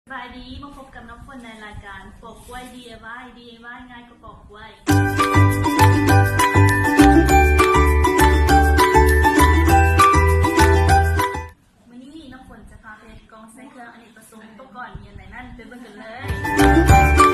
ສະບາຍດີ ມາພົບກັບນ້ຳຝົນໃນລາຍການປອກກ້ວຍ ດີໄອວາຍ ດີໄອວາຍ ງ່າຍກວ່າປອກກ້ວຍ. ມື້ນີ້ນ້ຳຝົນຈະພາໄປເຮັດກ່ອງໃສ່ເຄື່ອງອະເນກປະສົງ ອຸປະກອນມີອັນໃດນັ້ນ ໄປເບິ່ງກັນເລີຍ.